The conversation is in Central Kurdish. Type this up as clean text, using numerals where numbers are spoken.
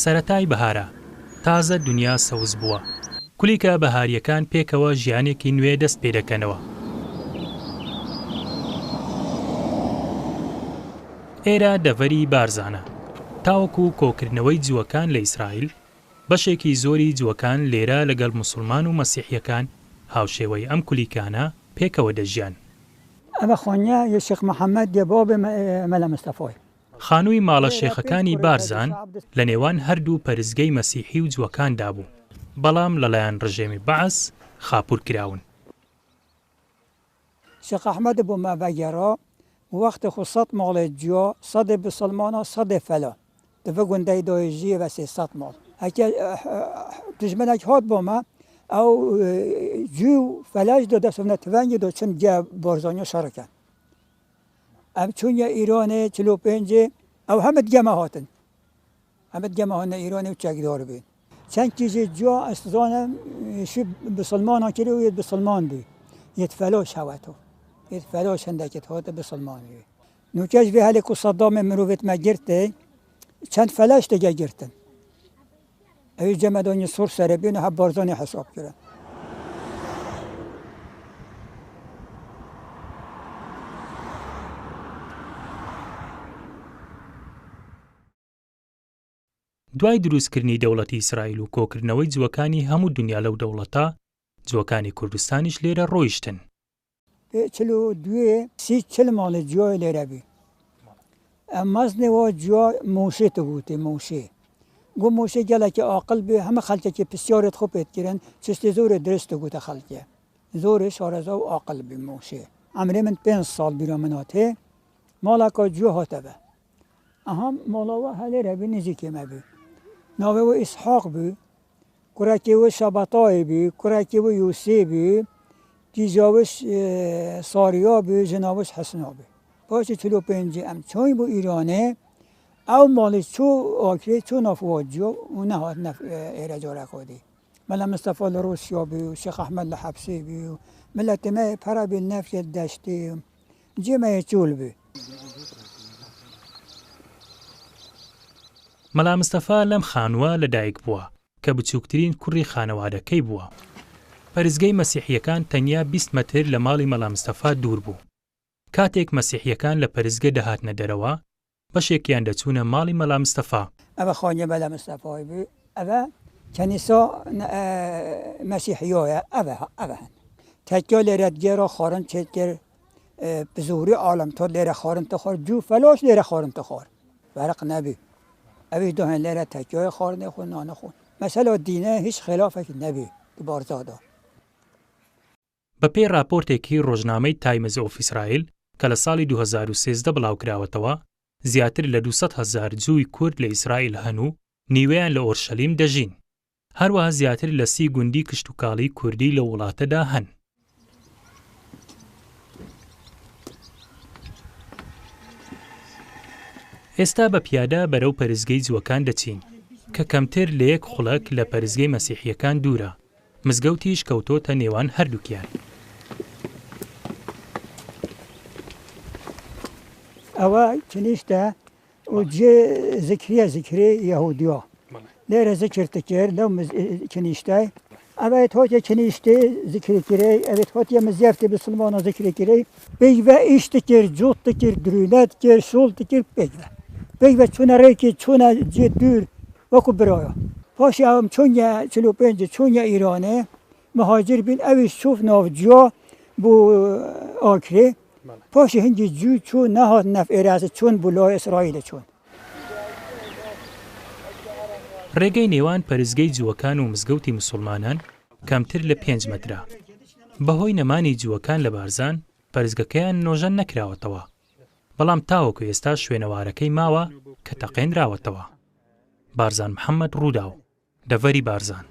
سەرەتای بەهارە، تازە دونیا سەوز بووە. کولیکە بەهارییەکان پێکەوە ژیانێکی نوێ دەست پێ دەکەنەوە. ئێرە دەڤەری بارزانە. تاوەکو کۆکردنەوەی جووەکان لە ئیسرائیل، بەشێکی زۆری جووەکان لێرە لەگەڵ موسڵمان و مەسیحییەکان هاوشێوەی ئەم کولیکانە پێکەوە دەژیان. ئەمە خانیە یە شێخ محەمەد یە بابێ مەلا مستەفای. خانووی ماڵە شێخەکانی بارزان لە نێوان هەردوو پەرستگەی مەسیحی و جووەکاندا بوو، بەڵام لەلایەن ڕژێمی بەعس خاپوور کراون. شێخ ئەحمەد بۆ مە ڤەگەرا وەختێ خو سەد ماڵێ جیا سەدێ بسڵمانا سەدێ فەلا دە ڤە گوندەی دایێ ژیێ ڤە 300 ماڵ هەکە دژمنەک هات بۆ مە ئەو جوی و فەلاش دە دەسۆنە تڤەنگێ دە چن گە بارزانیا شەڕ کەن ئەم چونیە ئیرانێ 45 ئەو هەمت گەمە هاتن هەمت گەمە هاتنە ئیرانێ و چەکدار بین چەند کیژێ جیا ئەس زانم شی بسڵمانان کرد و یەت بسڵمان بوی یەت فەلاش هەوەتۆ یەت فەلاش هەندەکت هاتە بسڵمان بوی نوکەش ڤێ هەلێ کو سەدامێ مروڤێت مە گرتێ چەند فەلاش تێگە گرتن ئەوی جەمەدانی سوور سەرە بین و هە بارزانی حساب کرن. دوای دروستکردنی دەوڵەتی ئیسرائیل و کۆکردنەوەی جووەکانی هەموو دونیا لەو دەوڵەتە، جووەکانی کوردستانیش لێرە ڕۆیشتن. پێ 42 سی 40 ماڵێ جوای لێرە بی. ئەم مەزنێ وا جوا مۆشێ تگوتێ مۆشێ. گو مۆشێ گەلەکی ئاقل بێ هەمە خەلکەکی پسیارێت خو پێت کرن چشتێ زۆرێ درست تگوتە خەلکێ. زۆرێ شارەزا و ئاقل بی مۆشێ. عەمرێ من پێنج ساڵ بیرا من هاتێ ماڵەکا جوێ هاتە بە. ئەها ماڵاوە هە لێرە بی نزیکێ مە بی. ناوێ وە ئیسحاق بی. کوڕەکێ وە شەبەتایێ بی، کوڕەکێ وە یوسێ بی، کیژاوش ساریا بی، ژناوش حسنا بی. پاشی 45 ئەم چۆین بۆ ئیرانێ، ئەو ماڵی چۆ ئاکرێ چۆ ناف واجیۆ و نەهات نەف ئێرە جارەکا دی. مەلا مستەفا لە ڕوسیا بی و شێخ ئەحمەد لە حەپسێ بی و ملەتێ مە پەرە بی نەفێ دەشتێ و جێ مە چۆل بی. مەلا مستەفا لەم خانووە لەدایک بووە، کە بچووکترین کوڕی خانەوادەکەی بووە. پەرستگەی مەسیحییەکان تەنیا 20 مەتر لە ماڵی مەلا مستەفا دوور بوو. کاتێک مەسیحییەکان لە پەرستگە دەهاتنە دەرەوە، بەشێکیان دەچوونە ماڵی مەلا مستەفا. ئەڤە خانیە مەلا مستەفای بوو، ئەڤە کەنیسا مەسیحیایە، ئەڤە ئەڤە هەن. تەکیا لێرە دگێرا خارن چێت کرد، بزوری عالم تا لێرە خارن تخوار، جوو فەلاش لێرە خارن تخوار. فەرق نەبی. ئەویش داهێن لێرە تەکیای خواردنێ خۆ نانە خۆن. مەسەلا دینە هیچ خلافێک نەبی تو بارزادا. بەپێی ڕاپۆرتێکی ڕۆژنامەی تایمز ئۆف ئیسرائیل کە لە ساڵی 2013 بڵاوکراوەتەوە، زیاتر لە 200 هەزار جووی کورد لە ئیسرائیل هەن و نیوەیان لە ئۆرشەلیم دەژین. هەروەها زیاتر لە 30 گوندی کشتوکاڵی کوردی لەو وڵاتەدا هەن. ئێستا بە پیادە بەرەو پەرستگەی جووەکان دەچین، کە کەمتر لە یەک خوڵەک لە پەرستگەی مەسیحییەکان دوورە، مزگەوتیش کەوتۆتە نێوان هەردووکیان. ئەوە کنیشتە و جێ زکریە زکری یەهودیا لێرە زکر تکرد لەو کنیشتای ئەوێت هۆتێ کنیشتێ زکری کرێ ئەوێت هۆتیە مزیەفتی بسلمانە زکری کرێ پێیڤە ئیش تکرد جوت تکرد درونە تکرد شۆڵ تکرد پێیڤە پێیڤە چونە ڕێکی چونە جێ دوور وەکو برایە پاشی ئەوم چونیە 45 چونیە ئیرانێ مهاجر بین ئەویش چوف ناوجیا بۆ ئاکرێ پاشی هەنگی جوو چوو نەهات نەف ئێرازە چۆن بوو لای ئیسرائیلە چۆن. ڕێگەی نێوان پەرستگەی جووەکان و مزگەوتی موسوڵمانان کەمتر لە پێنج مەترە. بەهۆی نەمانی جووەکان لە بارزان، پەرستگەکەیان نۆژەن نەکراوەتەوە، بەڵام تاوەکو ئێستا شوێنەوارەکەی ماوە کە تەقێنراوەتەوە. بارزان محەمەد، رووداو، دەڤەری بارزان.